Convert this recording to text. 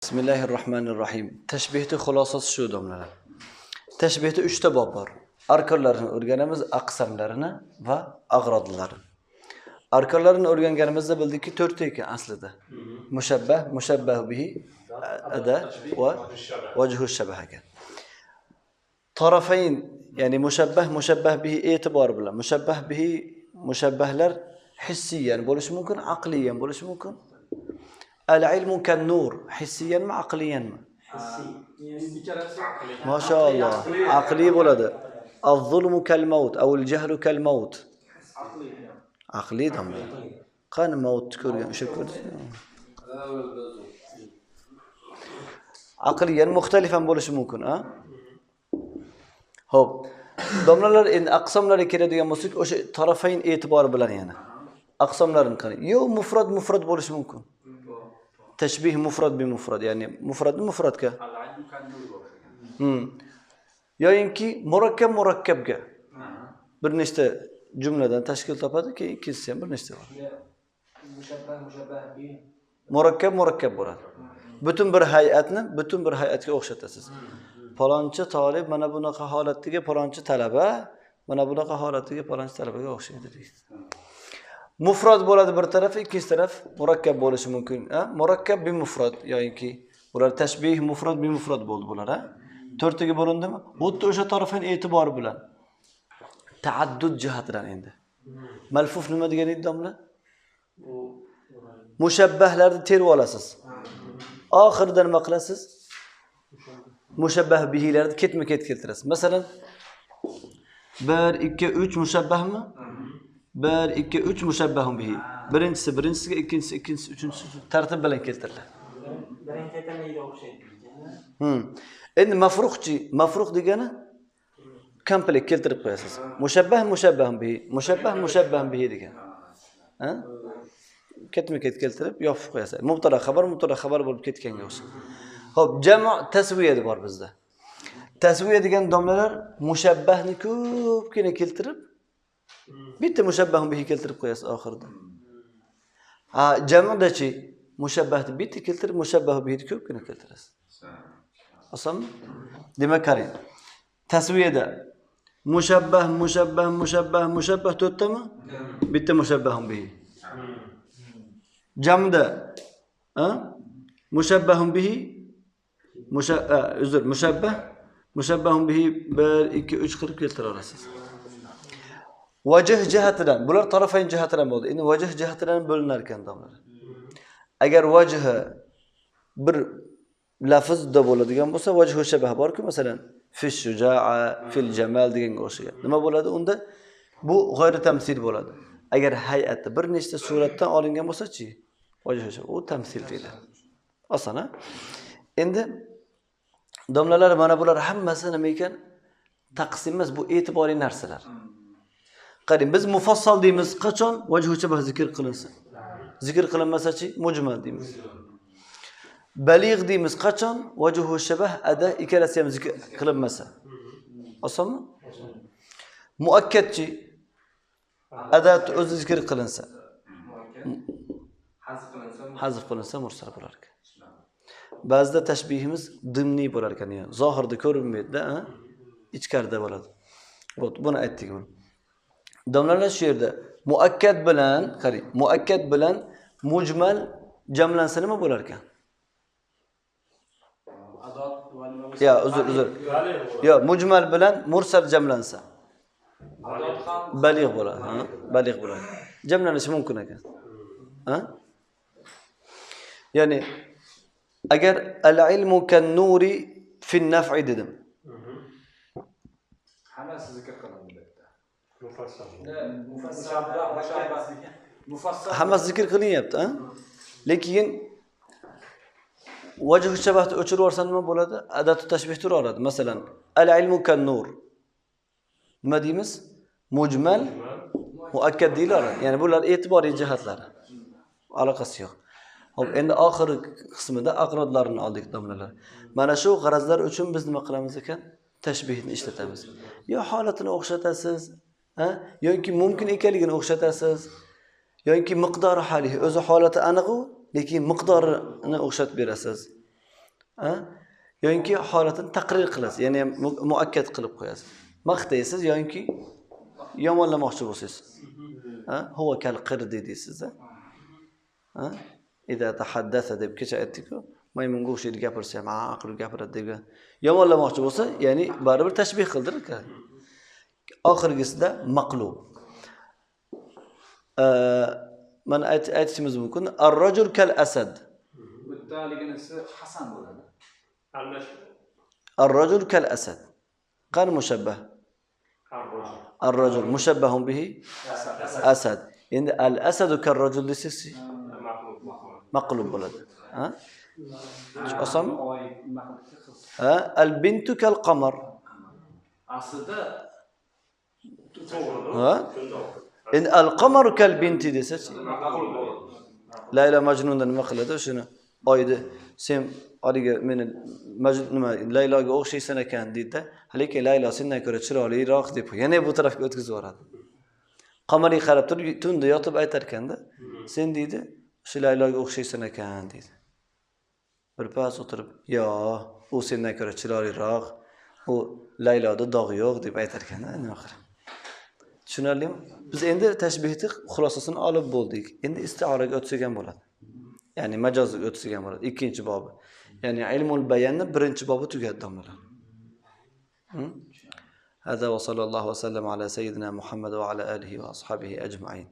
Bismillahirrahmanirrahim. Tashbihni xulosasi shu domlalar. Tashbihda 3 ta bob bor. Arkonlarini o'rganamiz, aqsamlarini va ag'rodlarini. Arkonlarini o'rganganimizda bildikki 4 ta ekan aslida. Mushabbah, mushabbah bihi, ada va vajhu shabah ekan. Tarafayn, ya'ni mushabbah, mushabbah bihi e'tibori bilan, mushabbah bihi mushabbahlar hissiyan bo'lishi mumkin, aqliyan bo'lishi mumkin. Al-ilmu kan-nur, hissiyanmi, aqliyanmi? Maşalloh, aqliy bo'ladi. Az-zulmu kal-maut, aw al-jahlu kal-maut. Aqliy domla. Qani mautni ko'rgan, o'sha ko'rdi. Aqliyan muxtalif ham bo'lishi mumkin, a? Xo'p. Domlalar endi aqsomlarga keladigan bo'lsak, o'sha tarafayn e'tibori bilan yana aqsomlarini qarang. Yo mufrad mufrad bo'lishi mumkin. Tashbih mufrad bi mufrad, ya'ni mufradni mufradga. Yoyinki murakkab murakkabga. Bir nechta jumladan tashkil topadi, keyin ikkinchisi ham bir nechta bo'ladi. Mushabbah mushabbah bi murakkab murakkab bo'ladi. Butun bir hay'atni butun bir hay'atga o'xshatasiz. Palonchi tolib mana bunaqa holatdagi palonchi talaba, mana bunaqa holatdagi palonchi talabaga o'xshaydi deysiz. Mufrad bo'ladi bir tarafi, ikkinchi taraf murakkab bo'lishi mumkin. Murakkab bi mufrad yoki bular tashbih mufrad bi mufrad bo'ldi bular, ha? To'rttaga bo'lindimi? Xuddi o'sha tarafdan e'tibori bilan taaddud jihatidan endi. Malfuf nima degan edi domla? Mushabbahlarni terib olasiz. Oxirida nima qilasiz? Mushabbah bihilarni ketma-ket keltirasiz. Masalan, 1 2 3 mushabbahmi? 1 2 3 mushabbahun bihi. Birinchisi birinchisiga, ikkinchisi ikkinchisi, uchinchisi tartib bilan keltiriladi. Birinchi aytamligiga o'xshaydi. Endi mafruqchi, mafruq degani komplekt keltirib qo'yasiz. Mushabbah mushabbahun bihi, mushabbah mushabbahun bihi degan. Ha? Ketma-ket keltirib yopib qo'yasiz. Mubtada xabar, mubtada xabar bo'lib ketganga o'xshaydi. Xo'p, jam' tasviya bor bizda. Tasviya degan domlalar mushabbahni ko'pgina keltirib bitta mushabbahun bihi keltirib qo'yasiz oxirida. Ha, jam'dachi mushabbahni bitta keltirib mushabbah bihini ko'pgina keltirasiz. Osonmi? Demak, qarang. Tasviyada mushabbah, mushabbah, mushabbah, mushabbah to'rttami? Bitta mushabbahun bihi. Jam'da mushabbahun bihi uzr, mushabbah, mushabbahun bihi 1 2 3 qilib keltira olasiz. Vajh jihatidan, bular tarafayn jihatidan bo'ldi. Endi vajh jihatidan bo'linar ekan domlalar. Agar vajhi bir lafzda bo'ladigan bo'lsa, vajhu shabah bor-ku, masalan, fi shuja'a, fil jamal deganga o'xshagan. Nima bo'ladi unda? Bu g'ayri tamsil bo'ladi. Agar hay'atda bir nechta suratdan olingan bo'lsa-chi, vajhu shabah, u tamsil deyiladi. Oson, ha? Endi domlalar mana bular hammasi nima ekan? Taqsim emas, bu e'tiboriy narsalar. Qarang, biz mufassal deymiz qachon vajhu shabah zikr qilinsa. Zikr qilinmasa-chi, mujmal deymiz. Baligh deymiz qachon vajhu shabah ada ikkalasi ham zikr qilinmasa. Osonmi? Muakkadchi adat o'zi zikr qilinsa. Hazf qilinsa mursal bo'lar ekan. Ba'zida tashbihimiz dimniy bo'lar ekan, ya'ni zohirda ko'rinmaydi-da, ichkarida bo'ladi. Buni aytdik. Domlalar shu yerda muakkad bilan, qarang, muakkad bilan mujmal jamlansa nima bo'lar ekan? Ya, uzr, uzr. Yo, mujmal bilan mursal jamlansa baligh bo'ladi, ha? Baligh bo'ladi. Jamlanishi mumkin ekan. Ha? Ya'ni agar al-ilmu kan-nuri fi an-naf'i dedim. Hammasi zikr qilindi bu yerda. Mufassal. Hammasi zikr qilinyapti, ha? Lekin vajhu shabahni o'chirib yuborsa nima bo'ladi? Adatu tashbih tura oladi. Masalan, al-ilmu kan-nur. Nima deymiz? Mujmal, muakkad deyiladi. Ya'ni bular e'tiboriy jihatlari. Aloqasi yo'q. Xo'p, endi oxirgi qismida aqrodlarni oldik domlalar. Mana shu g'arazlar uchun biz nima qilamiz ekan? Tashbihni ishlatamiz. Yo holatini o'xshatasiz, ha? Yoki mumkin ekanligini o'xshatasiz, yoki miqdori halihi, o'zi holati aniq-u, lekin miqdorini o'xshatib berasiz. Yoki holatini taqrir qilasiz, ya'ni muakkad qilib qo'yasiz. Maqtaysiz yoki yomonlamoqchi bo'lsangiz. Huwa kal qirdi deysiz-da. Ida tahaddatha deb kecha aytdik-ku, maymunga o'xshaydi gapirsa ham, qilib gapiradi degan. Yomonlamoqchi bo'lsa, ya'ni baribir tashbih qildilar. Oxirgisida maqlub. Mana aytishimiz mumkin, ar-rajul kal asad. Bu yerdaligisi Hasan bo'ladi. Ar-rajul kal asad. Qani mushabbah? Ar-rajul mushabbahun bihi asad. Endi al-asadu kar-rajul desangiz maqlub bo'ladi. Ha? Osonmi? Ha, al-bintu kal qamar. Aslida to'g'ri. Ha? Endi al-qamaru kal binti desachi? Layla Majnunda nima qiladi? Shuni oyni sen haligi meni nima Layloga o'xshaysan ekan deydi-da, lekin Laylo sendan ko'ra chiroyliroq deb yana bu tarafga o'tkazib yuboradi. Qamariga qarab turib tunda yotib aytar ekanda, sen deydi, shu Layloga o'xshaysan ekan deydi. Bir pas o'tirib, yo, u sendan ko'ra chiroyliroq, u Layloda dog' yo'q deb aytar ekanda, nima qilib. Tushunarlimi? Biz endi tashbihni xulosasini olib bo'ldik. Endi istioraga o'tsak ham bo'ladi. Ya'ni majozga o'tsak ham bo'ladi. Ikkinchi bobi. Ya'ni ilmul bayanni birinchi bobi tugadi domlalar. Hada va sallallohu va sallam ala sayyidina Muhammad va ala alihi va ashabihi ajmain.